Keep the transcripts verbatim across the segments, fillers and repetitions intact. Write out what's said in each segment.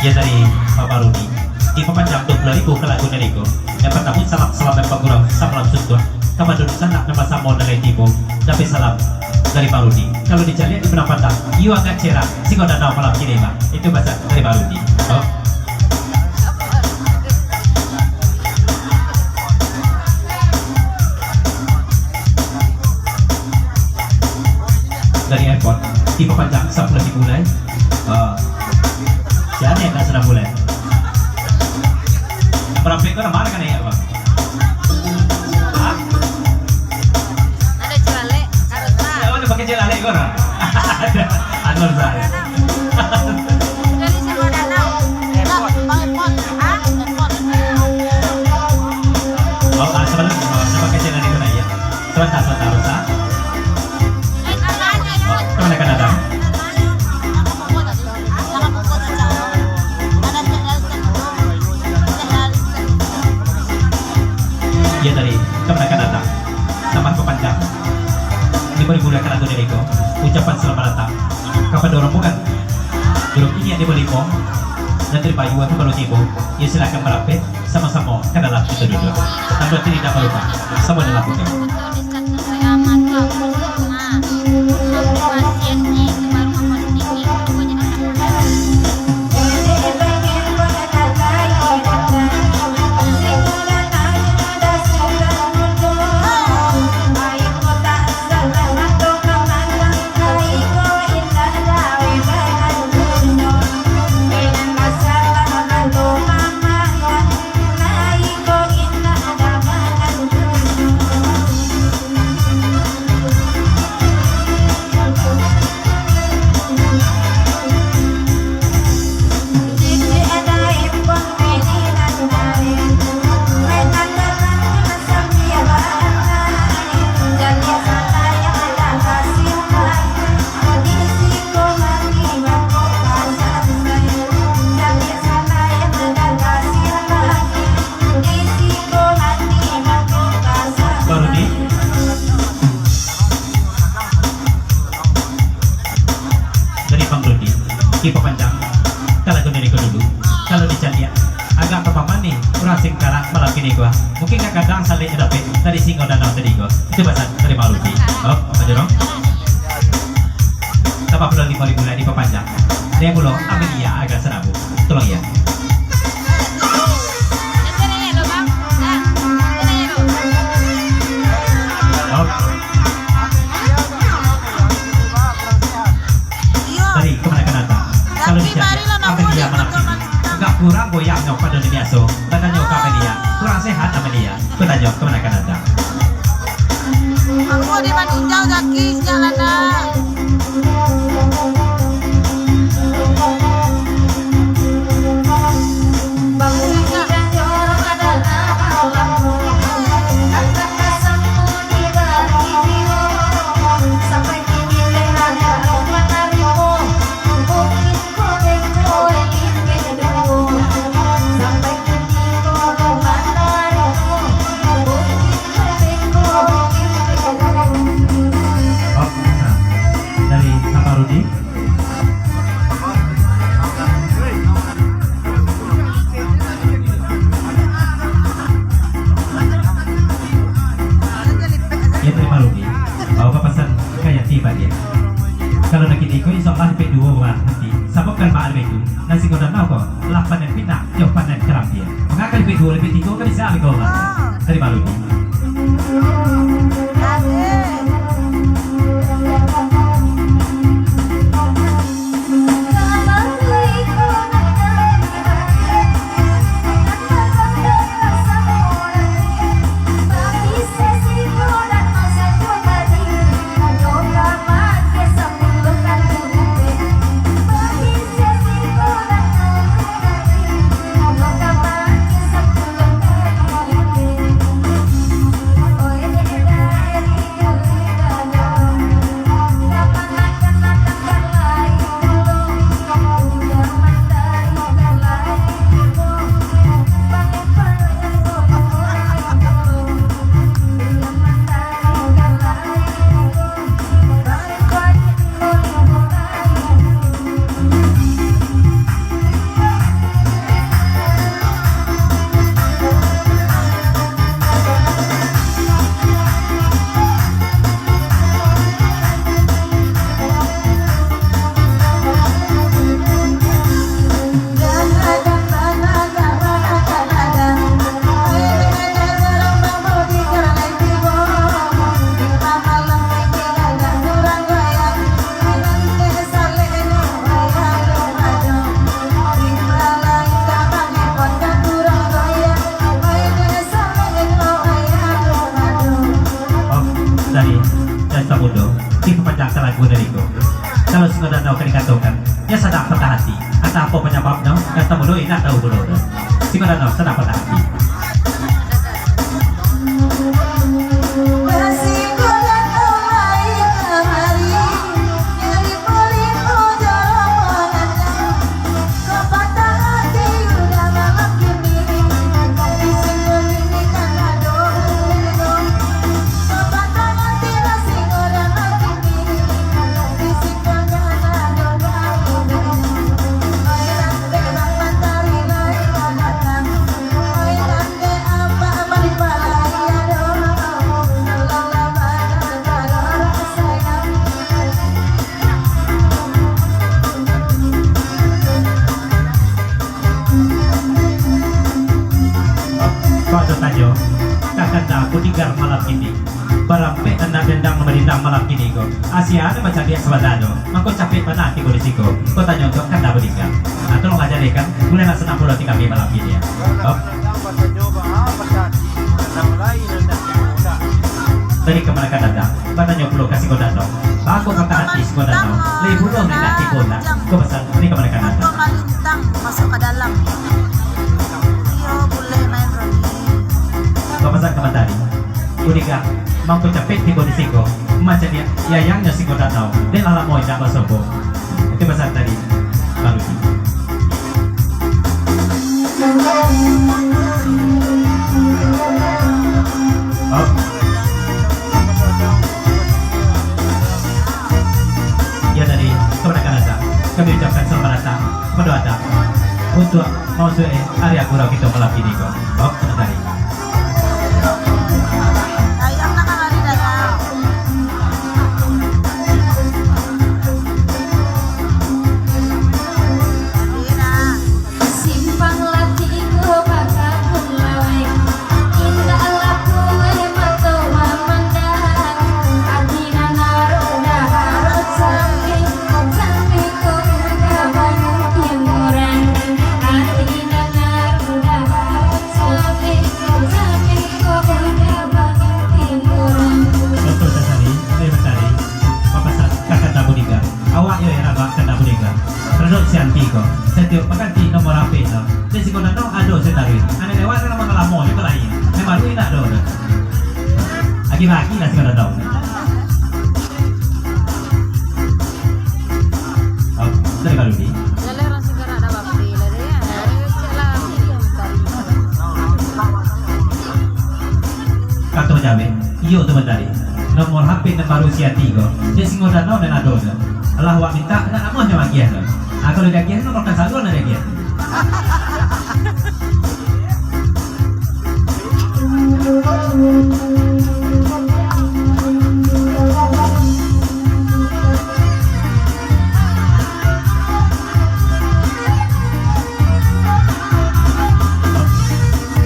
Ya, dari Bapak Rudi. Dipapanjang dua puluh ribu ka lagu dari ko. Nan partamo, salam, salam nan pagurau, samalam suntuak. Kapado dunsanak nan basamo nan lai tibo, dapek salam dari Bapak Rudi. Kalau dicaliak di Padang Panjang, iyo agak cerah, Singo Danau malam kini, Bang. Itu pasan dari Bapak Rudi. Oh. Dari airport, dipapanjang sapuluah ribu lai. Ah. Sia nan ka sadang bulan? Nan barampek ko nan ma nan ka naiak, Bang? Hah? Ado cilalek, ado sa. Oh, ado pakai cilalek ko, nah? Ado, ado sa. Dari Singo Danau. Airport. Hah? Airport. Oh, ah, sabalun, ah, sabalun ka jalan itu, nah, ya. Sabanta, sabanta, Rosa. Oh, kamanakan datang? Ya, tadi, kamanakan datang? Sambah papanjang. Limo ribu lah ka lagu dari ko. Ucapan salamaik datang kapado rombongan. Duduak iniak di balimo, nan tarima yuah baru tibo. Ya, silakan marampek. Samo-samo ka dalam kito duduak. Tanpa tidak balupa, samo dalam kito. Bang Rudi. Dari Bang Rudi, dipapanjang ka lagu dari ko dulu. Kalau dicaliak, agak bapamanih urang Singkarak malam kini ko. Mungkin kadang-kadang salek dapek dari Singo Danau tadi ko. Itu pasan dari Bang Rudi. Oh, apa dorong? Tambah pulo limo ribu lai dipapanjang. Dari pulo Amelia agak sarabu. Tolong, ya. Tadi kamanakan datang? Kalau dicari, Amelia malam ini. Agak kurang goyangnyo pado nan biaso. Batanyo ka Amelia, kurang sehat Amelia. Batanyo kamanakan datang? Aku di Maninjau, Zaki, sinyal ado. Oh, nah, dari Saparudi. Ya, tarimo, Rudi. Bawa ka pasan ka Yati, Pak, ya. Kalau nak kini ko, insya Allah, dapek duo urang nanti. Sabab kan baa dek itu, nan Singo Danau ko, lah panen pinang, jo panen karambia. Mangakali dapek duo, dapek tigo, kan bisa, Rudi. Tarimo, Rudi. Siko Danau, sadang patah ati. Kok ado tanyo, ka kanda Budigar malam kini. Barampek anak dendang nan badendang malam kini ko. Asia nan bacaliak sabana tu. Mangko capek bana tibo di siko. Ko tanyo untuak kanda Budigar. Ah, tolonglah jadikan, buliahlah sanang pulo ati kami malam kini, ya. Kok. Dari kamanakan datang, batanyo pulo ka Siko Danau. Bako patah ati Siko Danau, lai bulo nan indak tibo nak. Ko pasan, dari kamanakan datang. Malintang masuk ka dalam. Iyo, buliah main Roni. Ko pasan ka Matari. Budigar, mangko capek tibo di siko. Macam ni, yayangnyo Siko Danau. Dek lah lamo indak basobo. Itu pasan tadi, Bang Rudi. Oh. Ya, dari kamanakan datang, kami ucapkan selamat datang kepada Adam untuk masuak hari agurau kito malam kini ko. Oh, selamat hari. Dayang nak kamari, Dayang. Simpang Latih ko bakabun laweh, indak laku eh mato mamandang. Ati nan aruh dah aruh sampai, sampai ko udah bangun timuran. Ati nan aruh dah aruh sampai, sampai ko udah bangun timuran. Doktor Tasari, eh, Batari, papasan ka kanda Budigar. Awak yo yang rabak kanda Budigar. Taradok si Anti ko. Satiok baganti nomor H P tu. Dek Siko Danau ado si taruih. Aneh lewat dalam lamo-lamo juo ko lai. Nan baru indak ado tu. Agi-agi lah Siko Danau. Oh, dari baru ni. Jalan orang Singkarak dah bapil lah, ya. Cek lah, pilih yang tadi. Kato jawek, iyo tu Batari. Nomor H P nan baru si Ati ko, dek Siko Danau nan ado tu. Alah awak mintak, nak namuah nyo agiah tu. Ah, kalau diagiah tu, nomor kan saluang nan diagiah.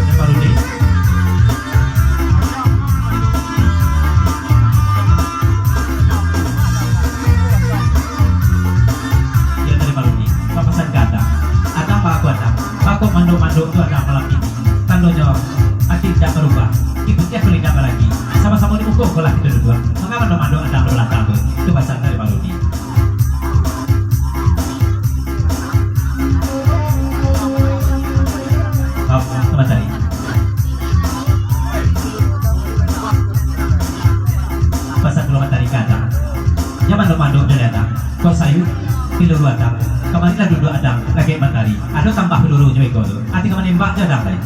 Yang baru ni. Yang dari baru ni. Papasan ka Adam. Adam bako Adam. Bako mandok-mandok tu Adam malam kini. Tandonyo, ati indak barubah. Ikuti aku indak baragi. Samo-samo di muko ko lah kito duduak. Manga mandok-mandok Adam di balakang tu. Itu pasan dari baru ni. Maaf, Matari. Pasan pulo Matari ka Adam. Nyaman lo mandok dari Adam. Kok sayuik, piluru Adam. Kamarilah duduak Adam, lagek Matari. Ado tambah pelurunyo iko tu. Ati ka manembak jo Adam lai.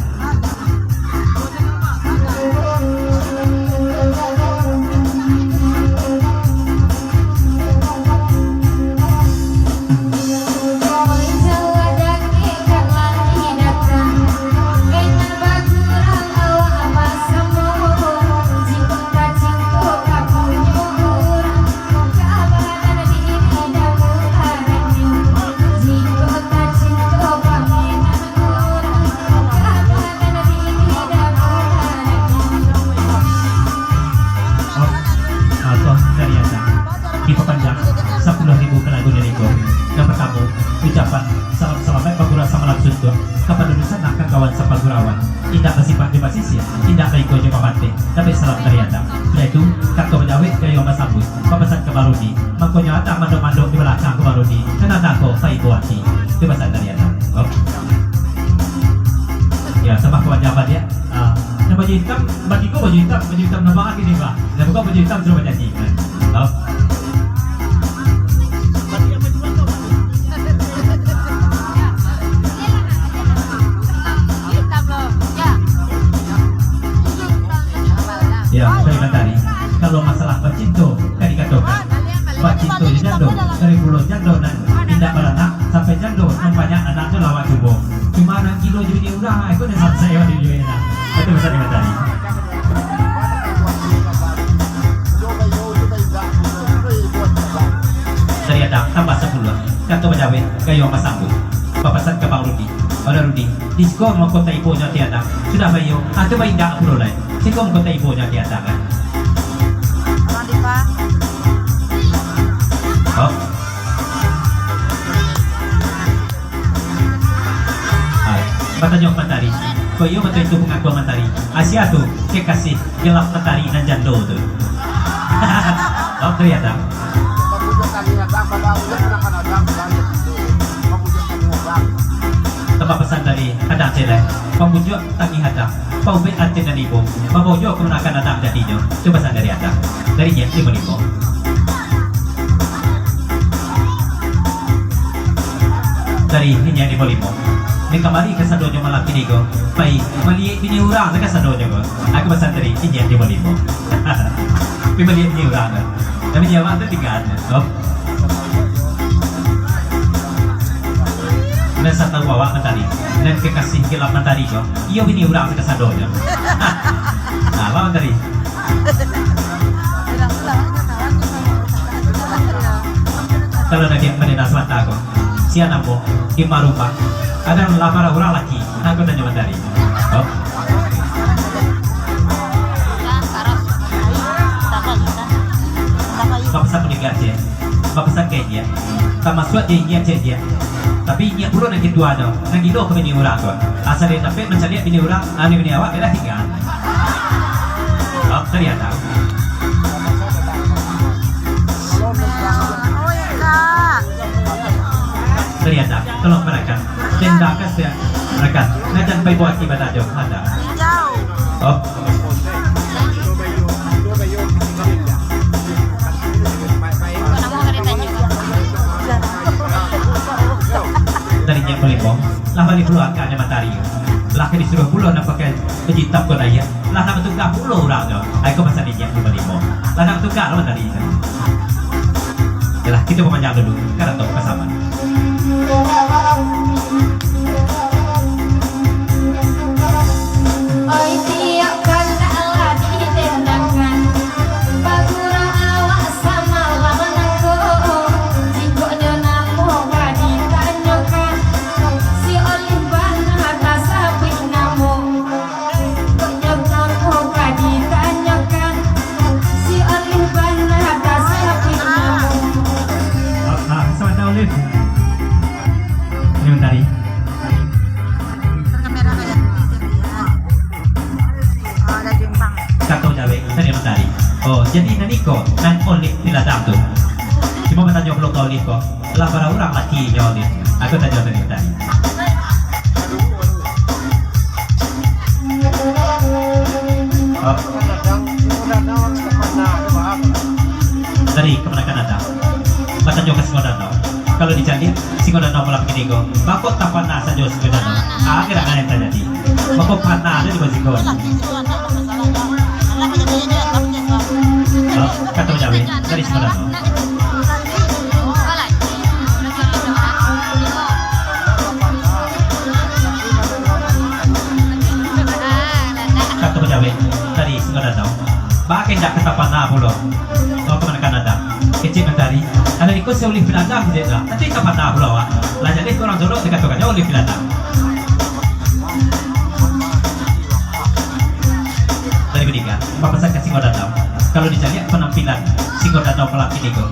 Oh, ah, toh dari Adam. Dipapanjang sapuluah ribu ka lagu dari ko. Yang partamo, ucapan salam salamaik bagurau samalam suntuak kapado dunsanak ka kawan sapagurauan. Indak basifat jo basisia, indak baiko jo babateh, tapi salam dari Adam. Sudah itu, kato bajawek gayo basambuik, bapasan ka Baruni. Mangkonyo Adam mandok-mandok di balakang ka Baruni, nan Adam ko paibo ati. Itu pasan dari Adam. Oh. Tambah ka wajah abah dia. Ah, nan baju itam, batigo baju itam, baju itam nan bangah kini, bah. Nan buka baju itam sudah bajanji. Oh. Ya, Mantari. Kalau masalah bacinto, kan dikatokan, bacinto jo jando, dari pulo jando nan indak baranak, sampai jando nan banyak anak tu lawak cubo. Cuma nan gilo jo bini urang, ai, ko nan sansai awak di dunia. Itu pesan di Mantari. Dari Adang tambah sapuluah, kato bajawek, gayo basambuik. Bapasan ka Bang Rudi. Bang Rudi, di siko mangko taibonyo ati Adang. Sudah bayo, ah, tu baindak pulo lai. Siko mangko taibonyo ati Adang, kan. Abang Dipa. Oh. Ah, batanyo ka Mantari. Kok iyo batua itu pangakuan Mantari? Asia tu, kekasih gelap Mantari nan jando tu. Oh, tu ya, Dang. Tambah pesan dari Adang Celek. Pambujuak tangih Adang. Paubek ati nan ibo. Babojo kamanakan Adang jadinyo. Tu pesan dari Adang. Dari Nyek Limo Limo. Dari Nyek Limo Limo. Ni kamari kasadonyo malam kini ko. Pai maliek bini urang tu kasadonyo ko. Aku pesan dari Nyek Limo Limo. Pai maliek bini urang tu. Tapi nyawa tu tinggal. Oh. Nan satau awak Mantari, nan kekasih gelap Mantari ko, iyo bini urang sakasadonyo. Nah, apo Mantari? Kalau nak diak mandena samanta ko, sia namo di ma rumah, ado lah bara urang laki, aku tanyo Mantari. Oh. Bapasan ka inyiak, Cek. Bapasan ka inyiak. Tamasuak jo inyiak, Cek, Cek. Tapi inyiak pulo nan katuo do, nan gilo ka bini urang tu. Asa den dapek mancaliak bini urang, anu bini awak, dah tingga. Oh, tadi ada. Tadi ada, tolong peranakan. Tindakan sia, rakan. Ngajan pai buati badajo, ada. Oh. Dari Nyek Limo Limo, lah baliak pulo angkaknyo Mantari. Lah ka disuruah pulo nan pakai baju itam ko dayah. Lah nak batugas pulo urang tu. Ai ko masa di Nyek Limo Limo. Lah nak batugas lo Mantari. Yalah, kito pamanjang dulu. Karato pasaman. Oi, tiok kandak lah didendangan, bagurau awak samalam nangko, jikok nyo namo ka ditanyokan, si Olive bana tasabuik namo, jikok nyo namo ka ditanyokan, si Olive bana tasabuik namo. Ah, ah, sabanta, Olive. Ini Mantari. Kamera aja. Oh, ada jumpang. Kato jawek, tadi Mantari. Oh, jadi nan iko, nan Olive di ladang tu. Cuma batanyo pulo ka Olive ko, lah bara urang lakinyo Olive. Aku tanyo tadi Mantari. Oh. Tadi kamanakan Adang. Batanyo ka Singo Danau. Kalau dicaliak, Singo Danau malam kini ko, bako tapana sajo Singo Danau. Ah, kira kan yang tajadi. Bako pana tu di Singo. Oh, kato jawek dari Singo Danau. Kato jawek dari Singo Danau. Baa kok indak ka tapana pulo. Kau kamanakan Adang. Kecek Mantari. Kalau iko si Olive Piladang, kecek dah. Nanti tapana pulo awak. Lah jadi urang Solok dikatokannyo Olive Piladang. Dari Bidika, bapasan ka Singo Danau. Kalau dicaliak penampilan Singo Danau malam kini ko.